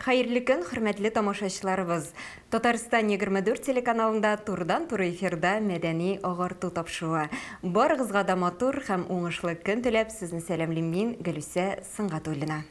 Хәерле көн, хөрмәтле тамашачыларыбыз! Татарстан 24 телеканалында турыдан-туры эфирда мәдәни агарту тапшыруы. Барыгызга да матур һәм уңышлы көн теләп, сезне сәламлим мин, Гөлүсә Сөнгатуллина.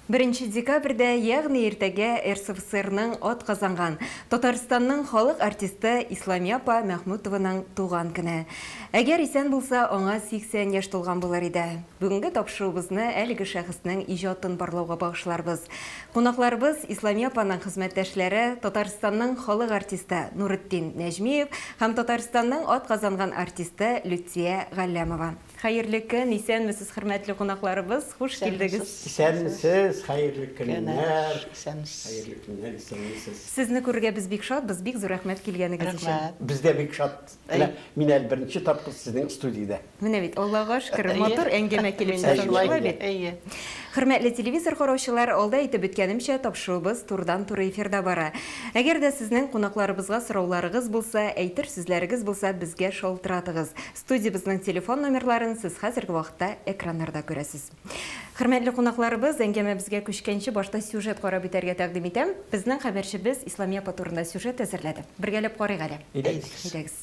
Беренче декабрьдә, ягъни иртәгә РСФСРның атказанган, Татарстанның халык артисты Исламия апа Мәхмүтованың туган көне. Әгәр исән булса, аңа 80 яшь тулган булыр иде. Бүгенге тапшыруыбызны әлеге шәхеснең иҗатын барлауга багышларбыз. Кунакларыбыз, Исламия апаның хезмәттәшләре, Татарстанның халык артисты Нуретдин Нәҗмиев һәм Татарстанның атказанган артисты Лүтия Галләмова. Хәерле көн, исәнмесез, хөрмәтле кунакларыбыз, хуш килдегез. Исәнмесез, хәерле көннәр. Хәерле көннәр, исәнмесез. Сезне күрергә без бик шатбыз, бик зур рәхмәт килгәнегез өчен. Рәхмәт. Без дә бик шат. Менә мин әле беренче тапкыр сезнең студиядә. Менә бит, Аллага шөкер, матур әңгәмә килеп чыкты, шулай бит? Әйе. Хөрмәтле телевизор караучылар, алда әйтеп үткәнемчә, тапшыруыбыз турыдан-туры эфирда бара. Әгәр дә сезнең кунакларыбызга сорауларыгыз булса, әйтер сүзләрегез булса, безгә шалтыратыгыз. Студиябезнең телефон номерларын сез хәзерге вакытта экраннарда күрәсез. Хөрмәтле кунакларыбыз, әңгәмәбезгә күчкәнче башта сюжет карап үтәргә тәкъдим итәм. Безнең хәбәрчебез Исламия апа турында сюжет әзерләде. Бергәләп карыйк әле. Әйдәгез. Әйдәгез.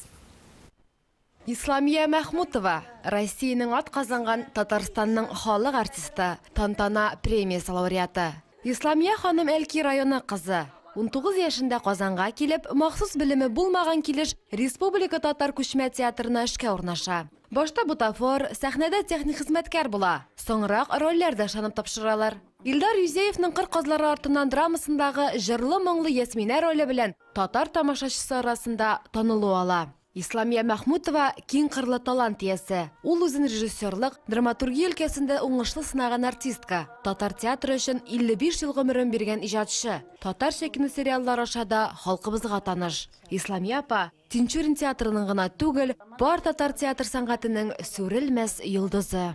Исламия Мәхмүтова, Россиянең атказанган Татарстанның халык артисты, Тантана премиясе лауреаты. Исламия ханым Әлки районы кызы. 19 яшендә Казанга килеп, махсус белеме булмаган килеш Республика татар күчмә театрына эшкә урнаша. Башта бутафор, сәхнәдә техник хезмәткәр була. Соңрак рольләр дә ышанып тапшыралар. Илдар Юзеевның Кыр казлары артыннан драмасындагы җырлы-моңлы Ясминә роле белән татар тамашачысы арасында танылу ала. Исламия Мәхмүтова киң кырлы талант иясе. Ул үзен режиссерлык, драматургия өлкәсендә уңышлы сынаган артистка. Татар театры өчен 55 ел гомерен биргән иҗатчы. Татарча киносериаллар аша да халкыбызга таныш. Исламия апа Тинчурин театрының гына түгел, бар татар театр сәнгатенең сүрелмәс йолдызы.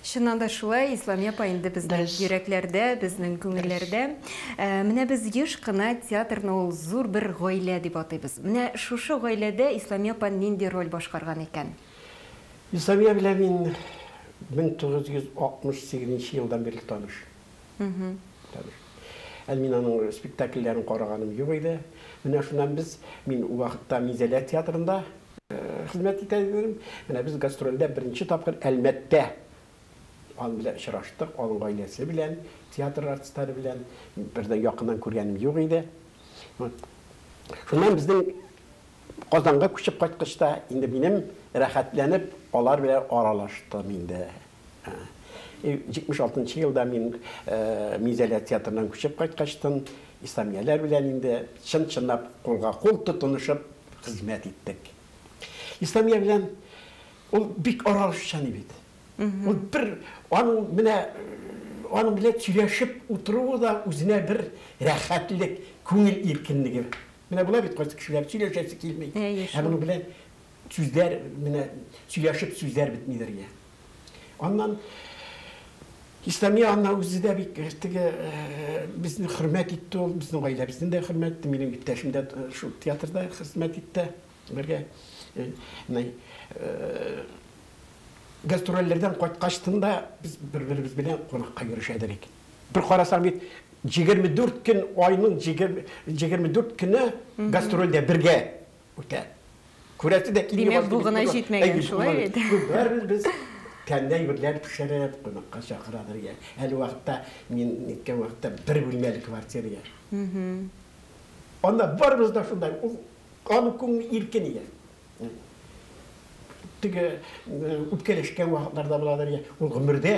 Чыннан да шулай, Исламия апа инде безнең йөрәкләрдә, безнең күңелләрдә. Менә без еш кына театрны ул зур бер гаилә дип атыйбыз. Менә шушы гаиләдә Исламия апа нинди роль башкарган икән? Исламия белән мин 1968 елдан бирле таныш. Таныш. Әле мин аның спектакльләрен караганым юк иде. Менә шуннан без, мин ул вакытта Минзәлә театрында хезмәт итә идем. Менә без гастрольдә беренче тапкыр Әлмәттә аның белән очраштык, аның гаиләсе белән, театр артистлары белән. Бер дә якыннан күргәнем юк иде. Шуннан безнең Казанга күчеп кайткач та, инде минем рәхәтләнеп алар белән аралаштым инде. 76 нчы елда мин Минзәлә театрыннан күчеп кайткачтын, Исламияләр белән инде чын-чынлап кулга-кул тотынышып хезмәт иттек. Исламия белән ул бик аралашучан бит. Ул бер аның менә аның белән сөйләшеп утыруы да үзенә бер рәхәтлек, күңел иркенлеге. Менә була бит кайсы кешеләр сөйләшәсе килми. Ә моның белән сүзләр менә сөйләшеп сүзләр бетмидер я. Аннан Исламия анна үзе дә бик теге безне хөрмәт итте ул, безнең гаиләбезне дә хөрмәт итте. Минем иптәшем дә шул театрда хезмәт итте бергә. Менә гастрольләрдән кайткачтын да без бер-беребез белән кунакка йөрешәдер икән. Бер карасаң бит 24 көн, айның 24 көне гастрольдә бергә үтә. Күрәсе дә килми. Димәк, бу гына җитмәгән, шулай бит? Бәрбер без тәмле әйберләр пешереп, кунакка чакырадыр. Әле вакытта, мин ниткән вакытта бер бүлмәле квартира. Анда барыбыз да шундай, ул аның күңеле иркен иде. Теге үпкәләшкән вакытларда буладыр, ул гомердә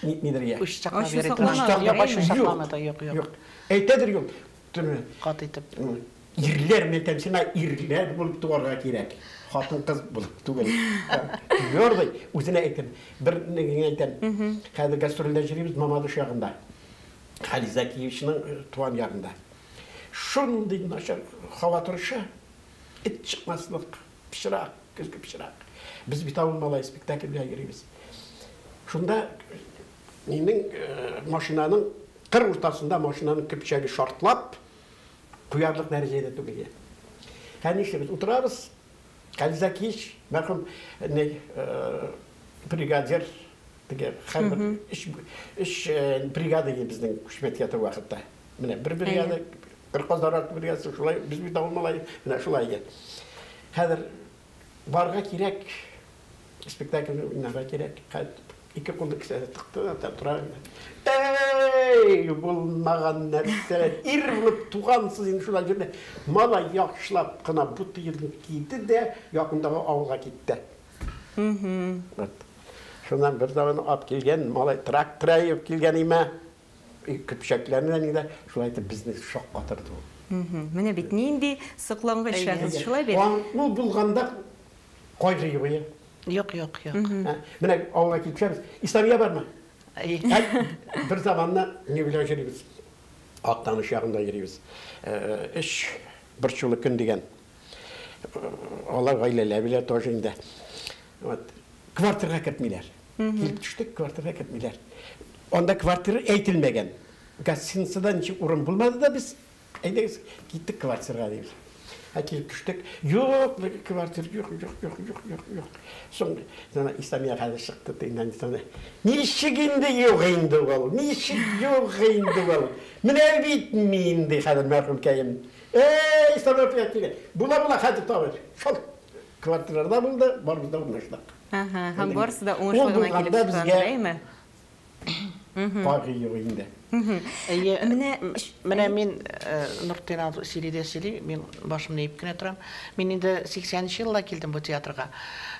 нитмидер я. Үч сакламады, юк, юк. Юк. Әйтәдер юк. Кат итеп. Ирләр, мен әйтәм сиңа, ирләр булып туарга кирәк. Хатын-кыз булып түгел. Твердый, үзенә әйтәм. Бер нигә әйтәм. Хәзер гастрольдә йөрибез Мамадыш ягында. Хәлил Закиевичның туган ягында. Шундый начар һава торышы, эт чыкмаслык, пычрак, көзге пычрак. Без бит авыл малай спектакль белән йөрибез. Шунда минем машинаның кыр уртасында машинаның көпчәге шартлап, куярлык дәрәҗәдә түгел. Һәм нишлибез? Утырабыз. Хәлил Зәкиевич, мәрхүм, не, бригадир, теге һәрбер өч бригада иде безнең күчмә театр вакытта. Менә бер бригада, бер Казан арты бригадасы, шулай, без бит авыл малае, менә шулай иде. Хәзер барырга кирәк, спектакльне уйнарга кирәк. Ике кулны кесәгә тыкты да тора. Әй, булмаган нәрсә. Ир булып тугансыз инде шулай җирдә. Малай яхшылап кына бутыен киде дә якындагы авылга китте. Вот. Шуннан бер заман ат килгән, малай трактор әйеп килгән име. Көпчәкләрне дә шулай итеп безне шаккатырды ул. Менә бит нинди соклангыч шәхес, шулай бит? Ул булганда кайгы юк иде. Юк, юк, юк. Менә авылга килеп төшәбез. Исламия бармы? Бер заманны ни белән йөрибез. Актаныш ягында йөрибез. Өч борчулы көн дигән. Алар гаиләләр белән тоже инде. Вот. Квартирга кертмиләр. Килеп төштек, квартирга кертмиләр. Анда квартира әйтелмәгән. Гостиницада ничек урын булмады да без әйдәгез, киттек квартирга дибез. Ә килеп төштек. Юк, квартира юк, юк, юк, юк, юк, юк. Соң Исламия хәзер чыкты тегеннән Исламия. Ничек инде юк инде ул? Ничек юк инде ул? Менә бит мин ди хәзер мәрхүмкәем. Эй, Исламия килә. Була-була хәзер табыр. Шул квартираларда булды, барыбыз да урнаштык. Ага, һәм барысы да уңышлы гына килеп чыккан, әйме? Кайгы юк инде. Әйе, менә мин Нуртдин сөйли дә сөйли, мин башымны иеп кенә торам. Мин инде 80 елда килдем бу театрга.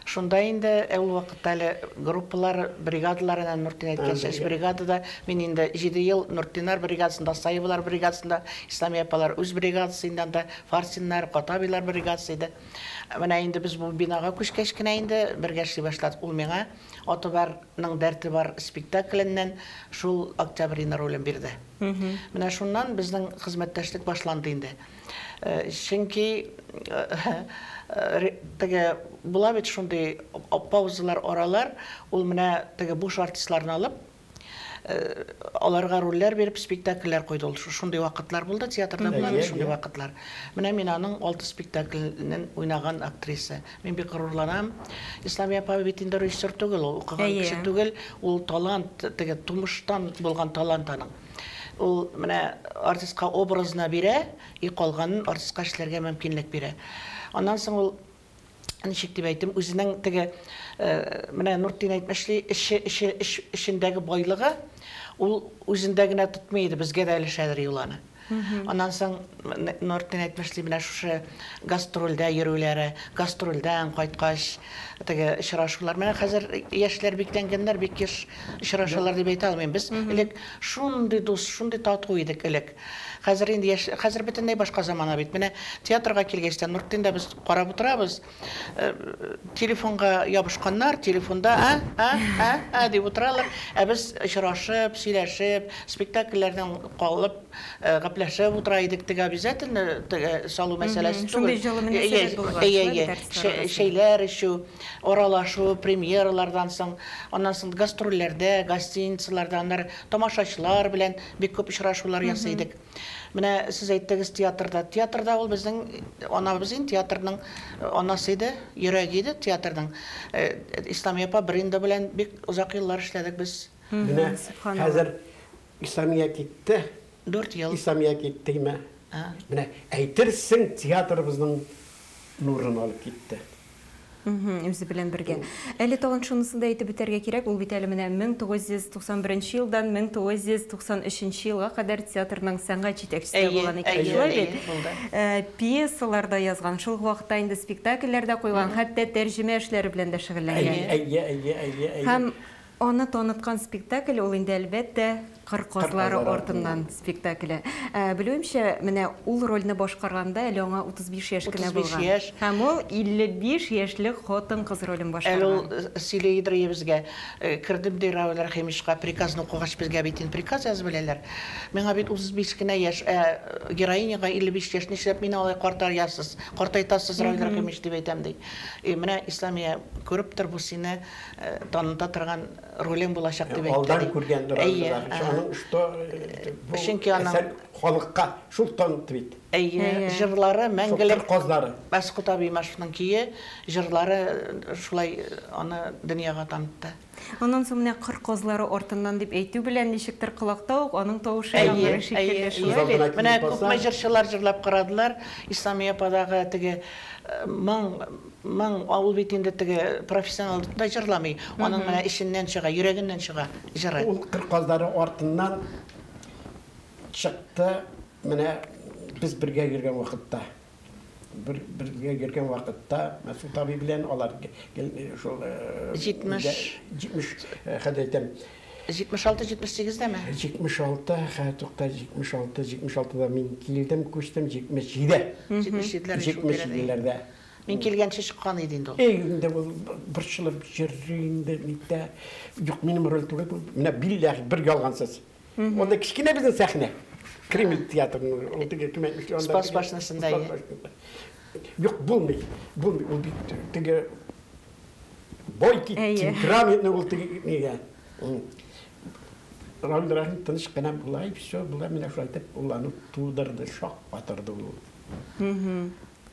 Шунда инде ул вакытта әле группалар, бригадалар, әнә Нуртдин әйткәнчә, өч бригадада. Мин инде 7 ел Нуртдиннар бригадасында, Саевлар бригадасында, Исламия апалар үз бригадасы инде анда, Фарсиннар, Катабилар бригадасы иде. Менә инде без бу бинага күчкәч кенә инде бергә эшли башладык. Ул миңа Аты барның дәрте бар спектакленнән шул Октябрина ролен бирде. Менә шуннан безнең хезмәттәшлек башланды инде. Чөнки теге була бит шундый паузалар, аралар, ул менә теге буш артистларны алып, аларга рольләр биреп спектакльләр куйды. Ул шундый вакытлар булды, театрда була бит шундый вакытлар. Менә мин аның 6 спектаклен уйнаган актриса. Мин бик горурланам. Исламия апа бит инде режиссер түгел, ул укыган кеше түгел, ул талант, теге тумыштан булган талант аның. Ул менә артистка образына бирә, и калганын артистка эшләргә мөмкинлек бирә. Аннан соң ул ничек дип әйтим, үзенең теге менә Нуртдин әйтмешли, эчендәге байлыгы ул үзендә генә тотмый иде, безгә дә өләшәдер юланы. Аннан соң Нуртдин әйтмешли, менә шушы гастрольдә йөрүләре, гастрольдән кайткач теге очрашулар. Менә хәзер яшьләр бикләнгәннәр, бик еш очрашалар дип әйтә алмыйм. Без элек шундый дус, шундый тату идек элек. Хәзер инде яшь, хәзер бөтенләй башка замана бит. Менә театрга килгәч тә Нуртдин дә без карап утырабыз. Телефонга ябышканнар, телефонда а, а, а, а дип утыралар. Ә без очрашып, сөйләшеп, спектакльләрдән калып, гәпләшеп утыра идек. Теге обязательно теге салу мәсьәләсе түгел. Шундый җылы мөнәсәбәт булган, шулай бит артистлар арасында. Шәйләр эчү, аралашу, премьералардан соң, аннан соң гастрольләрдә, гостиницаларда, аннары тамашачылар белән бик күп очрашулар ясый идек. Менә сез әйттегез театрда. Театрда ул безнең анабыз инде, театрның анасы иде, йөрәге иде театрның. Исламия апа Бринда белән бик озак еллар эшләдек без. Менә хәзер Исламия китте. 4 ел. Исламия киттеме? Менә әйтерсең театрыбызның нурын алып китте. Үзе белән бергә. Әле тагын шунысын да әйтеп үтәргә кирәк, ул бит әле менә 1991 елдан 1993 елга кадәр театрның сәнгать җитәкчесе булган икән. Шулай бит? Пьесалар да язган, шул ук вакытта инде спектакльләр дә куйган, хәтта тәрҗемә эшләре белән дә шөгыльләнгән. Әйе, әйе, әйе, әйе. Һәм аны таныткан спектакль ул инде әлбәттә Кыр казлары артыннан спектакле. Белүемчә, менә ул рольне башкарганда әле аңа 35 яшь кенә булган. 35 яшь. Һәм ул 55 яшьлек хатын-кыз ролен башкарган. Әле ул сөйли иде безгә. Кердем ди Равил Рәхимовичка, приказны укыгач безгә бит инде приказ язып беләләр. Миңа бит 35 кенә яшь, ә героиняга 55 яшь, нишләп мине алай картаясыз, картайтасыз, Равил Рәхимович дип әйтәм ди. Менә Исламия күреп тор, бу сине таныта торган ролең булачак дип әйтте. Алдан күргән роль. Аның что Чөнки аның халыкка шул танытты бит. Әйе, җырлары мәңгелек. Шул казлары. Мәсгут абый Имашевның көе, җырлары шулай аны дөньяга танытты. Аннан соң менә кыр казлары артыннан дип әйтү белән ничектер колакта ук аның тавышы яңгырый шикелле, шулай бит? Менә күпме җырчылар җырлап карадылар. Исламия ападагы теге моң, моң, ул бит инде теге профессионал да җырламый. Аның менә эченнән чыга, йөрәгеннән чыга җыры. Ул кыр казлары артыннан чыкты. Менә без бергә йөргән вакытта. Бер бергә йөргән вакытта Мәсгут абый белән алар шул 70 70 хәзер әйтәм. 76 78 дәме? 76, хә тукта 76, 76да мин килдем, күчтем 77-дә. 77-ләр 77-ләрдә. Мин килгәнче чыккан иде инде ул. Эй, инде ул борчылып йөри инде нитә. Юк, минем роль түгел бу. Менә билләһи бер ялгансыз. Анда кечкенә безнең сәхнә. Кремль театрының ул теге кем әйтмешли анда. Спас башнясында. Юк, булмый. Булмый. Ул бит теге бойкий, темпераментный ул теге нигә. Равил Рахим тыныч кына болай, все, болай менә шулай итеп ул аны тудырды, шаккатырды ул.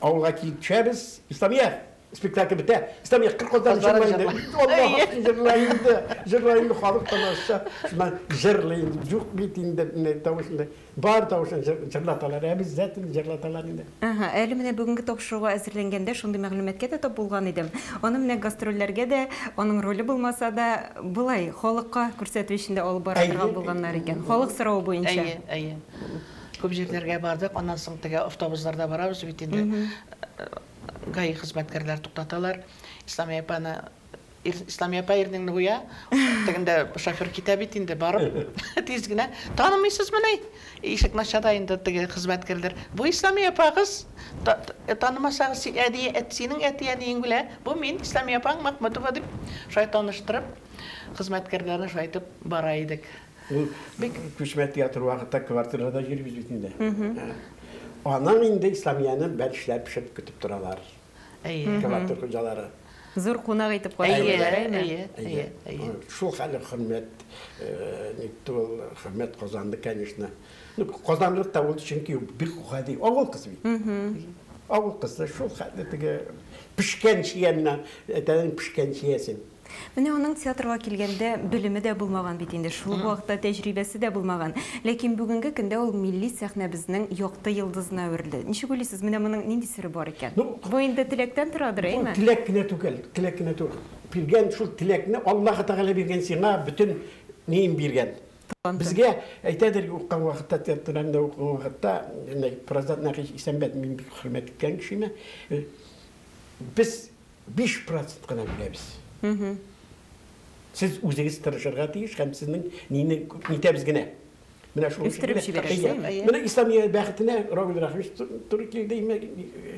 Авылга килеп төшәбез, Исламия, спектакль бетә. Исламия кыр казларын җырлый инде. Аллаһ җырлый инде. Җырлый инде халык тамаша. Шуннан җырлый инде. Юк бит инде менә тавышында. Бар тавышын җырлаталар. Обязательно җырлаталар инде. Ага, әле менә бүгенге тапшыруга әзерләнгәндә шундый мәгълүматка да тап булган идем. Аны менә гастрольләргә дә аның роле булмаса да, болай халыкка күрсәтү өчен дә алып бара торган булганнар икән. Халык соравы буенча. Әйе, әйе. Күп җирләргә бардык, аннан соң теге автобусларда барабыз бит инде. ГАИ хезмәткәрләр туктаталар. Исламия апаны Исламия апа ирнеңне куя. Тегендә шофер китә бит инде барып тиз генә. Танымыйсызмыни? Ишекне ача да инде теге хезмәткәрләр. Бу Исламия апагыз. Танымасагыз, әди, синең әти-әниең белә. Бу мин, Исламия апаң Махмутова дип шулай таныштырып, хезмәткәрләрне шулай итеп бара идек. Ул бик күчмә театр вакытта квартирада йөрибез бит инде. Аның инде Исламияне бәлешләр пешереп көтеп торалар. Әйе. Квартир хуҗалары. Зур кунак итеп каршылыйлар, әйеме? Әйе, әйе, әйе. Шул хәле хөрмәт, нитте ул, хөрмәт казанды, конечно. Ну, казанлык та ул, чөнки бик гади авыл кызы бит. Авыл кызы шул хәтле теге пешкән чия менә, әтәнең пешкән чиясен. Менә аның театрга килгәндә белеме дә булмаган бит инде, шул ук вакытта тәҗрибәсе дә булмаган. Ләкин бүгенге көндә ул милли сәхнәбезнең якты йолдызына әверелде. Ничек уйлыйсыз, менә моның нинди сере бар икән? Бу инде теләктән торадыр, әйме? Бу теләк кенә түгел, теләк кенә түгел. Биргән шул теләкне Аллаһы Тәгалә биргән сиңа бөтен неен биргән. Безгә әйтәдер, укыган вакытта, театрда укыган вакытта, Празат Нәкыйш Исәнбәт мин бик хөрмәт иткән кешеме. Без 5% кына беләбез. Сез үзегез тырышырга тиеш һәм сезнең нине нитәбез генә. Менә шул Үстереп җибәрәсез. Менә Исламия бәхетенә Равил Рахимович туры килде,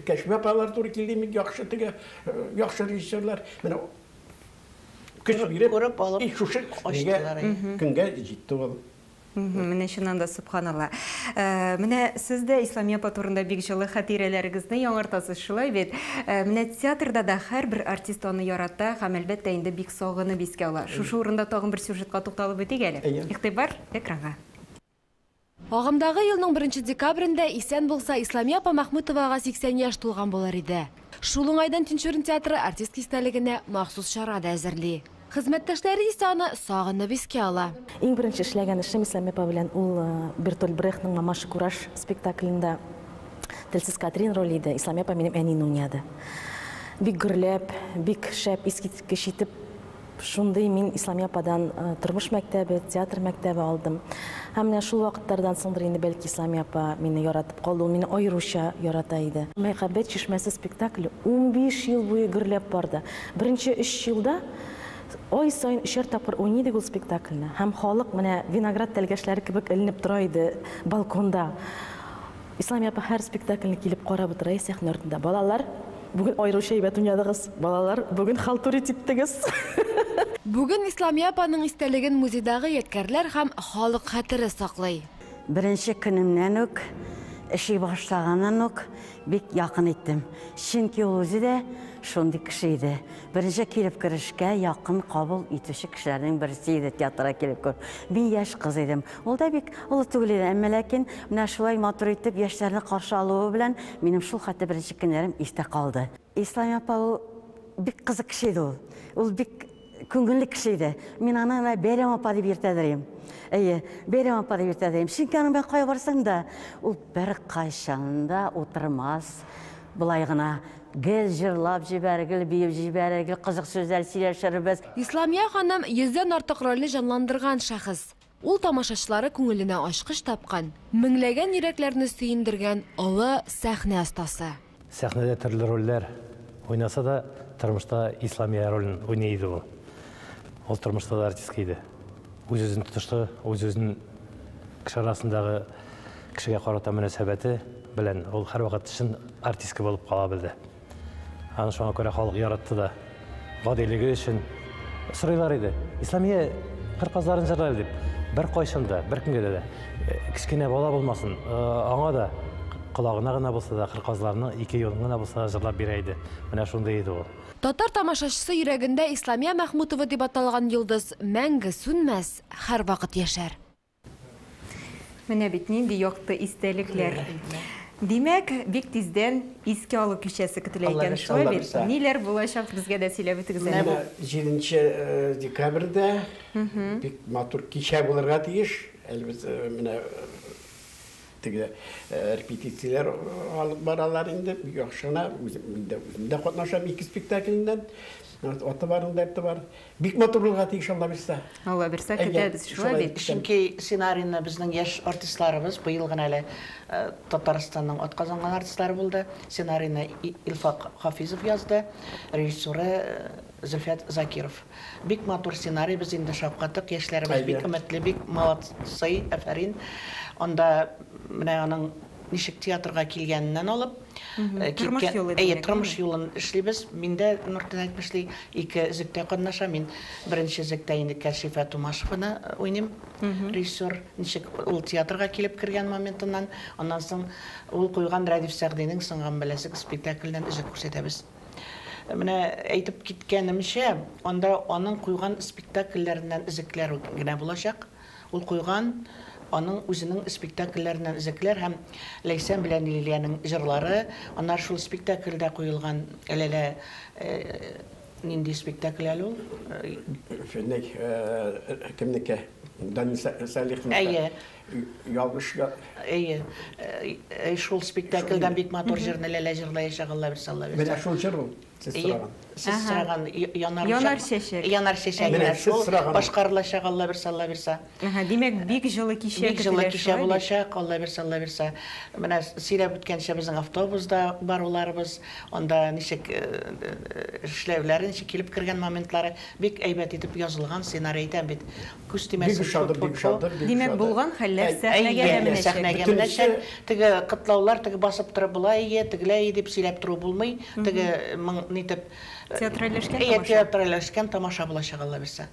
Кәшфә апалар туры килде, яхшы теге, яхшы режиссерлар. Менә көч биреп, күреп алып, шушы көнгә җитте ул. Менә чыннан да субханалла. Менә сез дә Исламия апа турында бик җылы хатирәләрегезне яңартасыз, шулай бит? Менә театрда да һәрбер артист аны ярата һәм әлбәттә инде бик сагынып искә ала. Шушы урында тагын бер сюжетка тукталып үтик әле. Игътибар экранга. Агымдагы елның 1 декабрендә исән булса Исламия апа Махмутовага 80 яшь тулган булыр иде. Шул уңайдан Тинчурин театры артист истәлегенә махсус чара да әзерли. Хезмәттәшләре исә аны сагынып искә ала. Иң беренче эшләгән эшем Исламия апа белән ул Бертольд Брехтның Мамаша Кураж спектаклендә Телсез Катрин роле иде. Исламия апа минем әнине уйнады. Бик гөрләп, бик шәп, искиткеч итеп шундый мин Исламия ападан тормыш мәктәбе, театр мәктәбе алдым. Һәм менә шул вакытлардан соңдыр инде бәлки Исламия апа мине яратып калды, ул мине аеруча ярата иде. Мәхәббәт чишмәсе спектакле 15 ел буе гөрләп барды. Беренче 3 елда ай сайын 3 тапкыр уйный идек ул спектакльне. Һәм халык менә виноград тәлгәшләре кебек эленеп тора иде балконда. Исламия апа һәр спектакльне килеп карап утыра сәхнә артында. Балалар, бүген аеруча әйбәт уйнадыгыз. Балалар, бүген халтурить иттегез. Бүген Исламия апаның истәлеген музейдагы ядкәрләр һәм халык хәтере саклый. Беренче көнемнән үк, эшли башлаганнан үк бик якын иттем. Чөнки ул үзе дә шундый кеше иде. Беренче килеп керешкә якын кабул итүче кешеләрнең берсе иде театрга килеп күр. Мин яшь кыз идем. Ул да бик олы түгел иде, әмма ләкин менә шулай матур итеп яшьләрне каршы алуы белән минем шул хәтле беренче көннәрем истә калды. Исламия апа ул бик кызык кеше иде ул. Ул бик күңелле кеше иде. Мин аны менә Бәйрәм апа дип йөртәдер идем. Әйе, Бәйрәм апа дип йөртәдер идем. Чөнки аның белән кая барсаң да, ул беркайчан да утырмас. Болай гына гел җырлап җибәрер, гел биеп җибәрер, гел кызык сүзләр сөйләшербез. Исламия ханым йөздән артык рольне җанландырган шәхес. Ул тамашачылары күңеленә ачкыч тапкан, меңләгән йөрәкләрне сөендергән олы сәхнә остасы. Сәхнәдә төрле рольләр уйнаса да, тормышта Исламия ролен уйный иде ул. Ул тормышта да артистка иде. Үз-үзен тотышы, үз-үзен кеше арасындагы кешегә карата мөнәсәбәте белән ул һәрвакыт чын артистка булып кала белде. Аны шуңа күрә халык яратты да. Гадилеге өчен сорыйлар иде. Исламия кыр казларын җырлар дип. Бер кайчан да, бер кемгә дә кечкенә бала булмасын, аңа да колагына гына булса да кыр казларының ике юлын гына булса да җырлап бирә иде. Менә шундый иде ул. Татар тамашачысы йөрәгендә Исламия Мәхмүтова дип аталган йолдыз мәңге сүнмәс, һәрвакыт яшәр. Менә бит нинди якты истәлекләр. Димәк, бик тиздән искә алу кичәсе көтелә икән. Шулай бит. Ниләр булачак, безгә дә сөйләп үтегез әле. Менә 7 декабрьдә бик матур кичә булырга тиеш. Әле без менә теге репетицияләр алып баралар инде. Бик яхшы гына. Үзем дә катнашам ике спектакльдән. Аты бар, дәрте бар. Бик матур булырга тиеш, Алла бирсә. Алла бирсә, көтәбез, шулай бит. Чөнки сценарийны безнең яшь артистларыбыз быел гына әле Татарстанның атказанган артистлары булды. Сценарийны Илфак Хафизов язды, режиссеры Зөлфәт Закиров. Бик матур сценарий, без инде шаккаттык, яшьләребез бик өметле, бик молодцы, афәрин. Анда менә аның ничек театрга килгәненнән алып, тормыш юлын эшлибез. Мин дә Нуртин әйтмешли ике өзектә катнашам. Мин беренче өзектә инде Кәшифә Тумашеваны уйныйм, режиссер. Ничек ул театрга килеп кергән моментыннан, аннан соң ул куйган Рәдиф Сәгъдинең Сынган бәләсе спектакльдән өзек күрсәтәбез. Менә әйтеп киткәнемчә, анда аның куйган спектакльләреннән өзекләр генә булачак. Ул куйган аның үзенең спектакльләреннән өзекләр һәм Ләйсән белән Лилиянең җырлары, аннары шул спектакльдә куелган әләлә нинди спектакль әле ул? Кемнеке? Данил Салиховныкы. Әйе. Ялгыш. Әйе. Шул спектакльдән бик матур җырны Ләлә җырлаячак, Алла бирсә, Алла бирсә. Менә шул җыр ул. Сез сораган. Сез сораган Янар чәчәк. Янар чәчәк. Шул башкарылачак, Алла бирсә, Алла бирсә. Димәк, бик җылы кичә көтелә. Бик җылы кичә булачак, Алла бирсә, Алла бирсә. Менә сөйләп үткәнчә безнең автобуста баруларыбыз, анда ничек эшләүләре, ничек килеп кергән моментлары бик әйбәт итеп язылган сценарий әйтәм бит. Күз тимәсен. Бик ошады, бик ошады. Димәк, булган хәлләр сәхнәгә дә менәчәк. Сәхнәгә менәчәк. Теге котлаулар, теге басып торып болай, тегеләй дип сөйләп тору булмый. Теге моң нитеп театральләшкән тамаша. Театральләшкән тамаша булачак, Алла бирсә.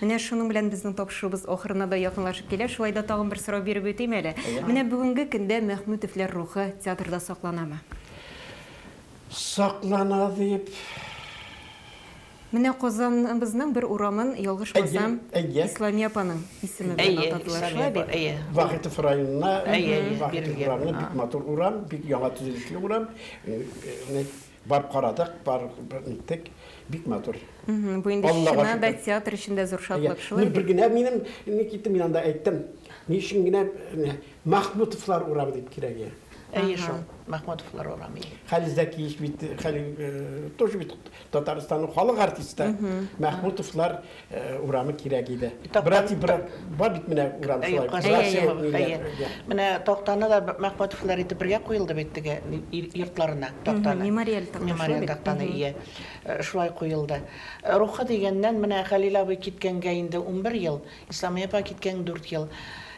Менә шуның белән безнең тапшыруыбыз ахырына да якынлашып килә. Шулай да тагын бер сорау биреп үтим әле. Менә бүгенге көндә Мәхмүтовлар рухы театрда сакланамы? Саклана дип. Менә Казаныбызның бер урамын, ялгышмасам, Исламия апаның исеме белән атадылар, шулай бит? Вахитов районына, Вахитов урамына бик матур урам, бик яңа төзелешле урам. Барып карадык, барып ниттек, бик матур. Бу инде чыннан да театр өчен дә зур шатлык, шулай бит? Бер генә минем ни киттем, мин анда әйттем. Ни өчен генә Махмутовлар урамы дип кирәк. Әйе шул, Махмутовлар урамы. Хәлил Зәкиевич бит, Хәлил тоже бит Татарстанның халык артисты. Махмутовлар урамы кирәк иде. Брат, брат, бар бит менә урам шулай. Менә тактаны да Махмутовлар итеп бергә куелды бит теге йортларына тактаны. Мемориаль тактаны. Мемориаль тактаны, ие. Шулай куелды. Рухы дигәннән менә Хәлил абый киткәнгә инде 11 ел, Исламия апа киткән 4 ел.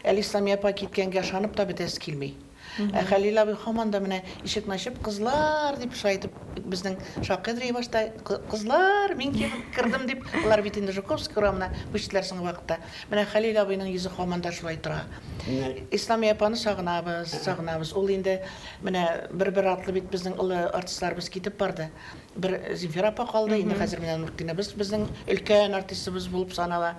Әле Исламия апа киткәнгә ышанып та бетәсе килми. Ә Хәлил абый һаман да менә ишекне ачып, кызлар дип шулай итеп безнең шакыйдыр башта, кызлар, мин килеп кердем дип, алар бит инде Жуковский урамына күчтеләр соңгы вакытта. Менә Хәлил абыйның йөзе һаман да шулай тора. Исламия апаны сагынабыз, сагынабыз. Ул инде менә бер-бер атлы бит безнең олы артистларыбыз китеп барды. Бер Земфира апа калды, инде хәзер менә Нуртдиныбыз безнең өлкән артистыбыз булып санала.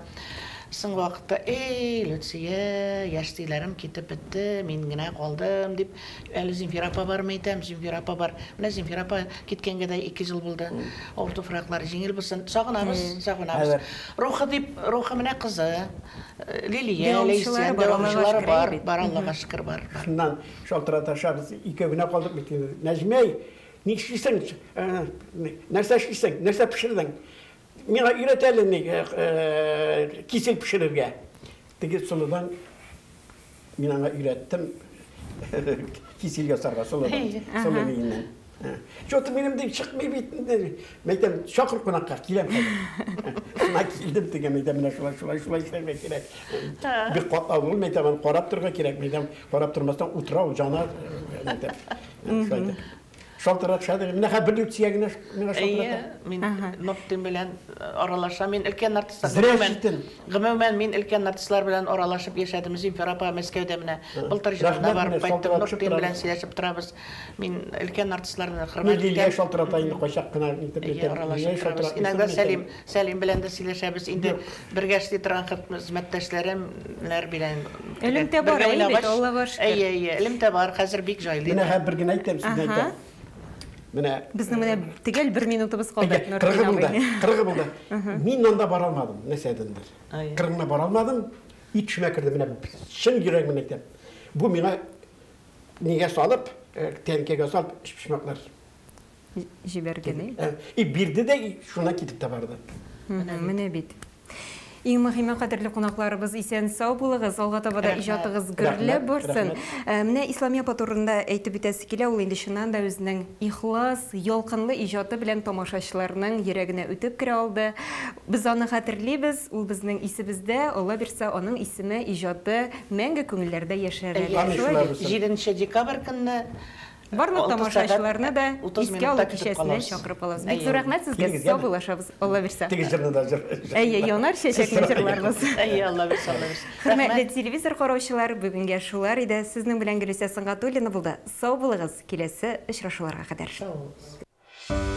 Соңгы вакытта, эй, Люция, яшьтиләрем китеп бетте, мин генә калдым, дип, әле Земфира апа бармы әйтәм, Земфира апа бар. Менә Земфира апа киткәнгә дә 2 ел булды. Авыр туфраклары җиңел булсын. Сагынабыз, сагынабыз. Рухы дип, рухы менә кызы, Лилия, Ләйсән, дәвамчылары бар, бар, Аллага шөкер, бар. Шуннан шалтыраташабыз, икәү генә калдык бит инде. Нәҗмәй, нишлисең, нәрсә эшлисең, нәрсә пешердең? Миңа өйрәт әле ни, кисел пешерергә. Теге солыдан мин аңа өйрәттем кисел ясарга солыдан, солы миеннән. Что-то минем дип чыкмый бит. Мәйтәм, чакыр кунакка, киләм хәзер. Шуна килдем дигән, мәйтәм, менә шулай, шулай, шулай эшләргә кирәк. Бик катлаулы, мәйтәм, аны карап торырга кирәк, мәйтәм, карап тормастан утыра ул җана, мәйтәм. Шулай итеп. Шалтырат шәдер. Менә хәзер бер Люция генә миңа шалтырата. Әйе, мин Нуртдин белән аралашам. Мин өлкән артистлар. Гомумән, мин өлкән артистлар белән аралашып яшәдем. Земфира апа Мәскәүдә менә былтыр җырына барып кайттым. Нуртдин белән сөйләшеп торабыз. Мин өлкән артистларны хөрмәт итәм. Лилия шалтырата инде кайчак кына итеп аралашып торабыз. Иногда Сәлим, Сәлим белән дә сөйләшәбез. Инде бергә эшли торган хезмәттәшләремнәр белән. Элемтә бар, әйе бит, Аллага шөкер. Әйе, әйе, элемтә бар, хәзер бик җайлы. Менә хәзер бер генә әйтәм, сезне әйтәм. Менә безнең менә төгәл бер минутыбыз калды. Кырыгы булды, кырыгы булды. Мин анда бара алмадым, нәрсәдәндер. Кырыгына бара алмадым, ит төшемә керде, менә чын йөрәгемнән әйтәм. Бу миңа нигә салып, тәнкәгә салып, өчпочмаклар җибәргән. И бирде дә, шуннан китеп тә барды. Менә бит. Иң мөһиме, кадерле кунакларыбыз, исән сау булыгыз, алга таба да иҗатыгыз гөрләп барсын. Менә Исламия апа турында әйтеп үтәсе килә, ул инде чыннан да үзенең ихлас, ялкынлы иҗаты белән тамашачыларның йөрәгенә үтеп керә алды. Без аны хәтерлибез, ул безнең исебездә, Алла бирсә, аның исеме, иҗаты мәңге күңелләрдә яшәр әле. Шулай бит? 7 декабрь көнне Барлык тамашачыларны да искә алу кичәсенә чакырып калабыз. Бик зур рәхмәт сезгә, сау булашабыз, Алла бирсә. Теге җырны да җыр. Әйе, янар чәчәкне җырларбыз. Әйе, Алла бирсә, Алла бирсә. Хөрмәтле телевизор караучылар, бүгенгә шулар иде. Сезнең белән Гөлүсә Сөнгатуллина булды. Сау булыгыз, киләсе очрашуларга кадәр. Сау булыгыз.